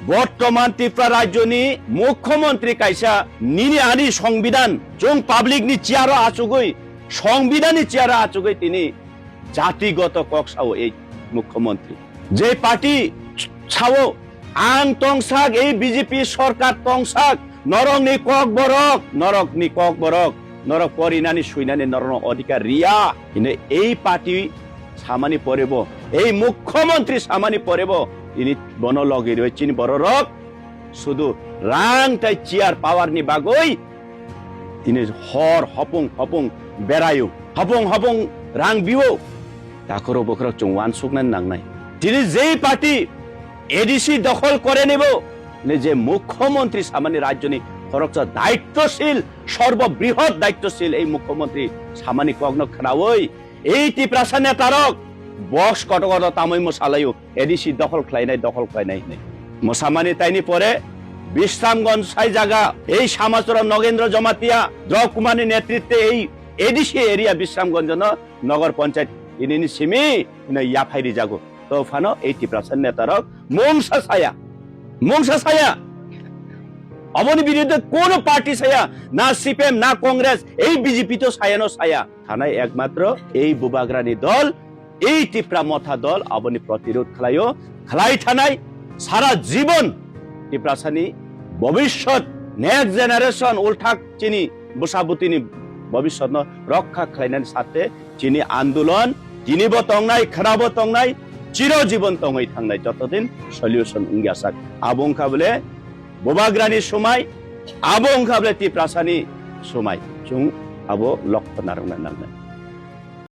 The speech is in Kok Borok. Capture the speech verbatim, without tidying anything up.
Bortoman Tripura rajyoni mukhyamantri kaisa nini ani songbidan, chwng public ni chair o achugwi, songbidan ni chair o achugwi tini jatigoto kok sao ei mukhyamantri. Je party sao, ang tongsak, ei B J P sorkar tongsak, norokni kok borok, norokni kok borok, norok porinani suinani norokno odhikar riya. Hino ei party samani porebo, ei mukhyamantri samani porebo, ini bono logi rwi chini bororok sudu rang tai chair power ni bagwi tini hor hopung hopung berayo, hopung hopung rang biyo. Takhoro bokhorok chwng uansuknani nangnai. Tini jei party A D C dokhol kore nibo, ne je mukhyamantri samani rajyoni khoroksa daityosil, sorbo brihot daityosil ei mukhyamantri samani kokno khnaui ei Tiprasa netarok box koto koto tamoi mwsalaio, A D C dokhol khlainai, dokhol khlainai hinwi. Mwsamani taini pore Bisramganj sai jaga ei Samachora Nogendra Jamatia, Drop Kumarni netritwe ei A D C area Bisramganjno Nogor Panchayat inini simi hino yaphai rijago. To phano ei Tiprasa netarok mungsa saya, mungsa saya. Aboni biruddhe kono party saya, na C P M, na Congress, ei B J P to sayano saya. Thanai ekmatro ei bubagrani dol, ei Tipra Motha dol aboni protirod khlaio, khlai thanai sara jibon Tiprasani bobishyot, next generation, ulthak chini bwsa bwtwini bobishyotno rokha khlainani sathe chini andolon tinibo tongnai, khwnabo tongnai, chiro jibon tongwi thangnai, jotodin solution wngya sak. Abo wngkha bole bubagrani somai, abo wngkha bole Tiprasani somai. Chwng abo lokto narwkna nangnai.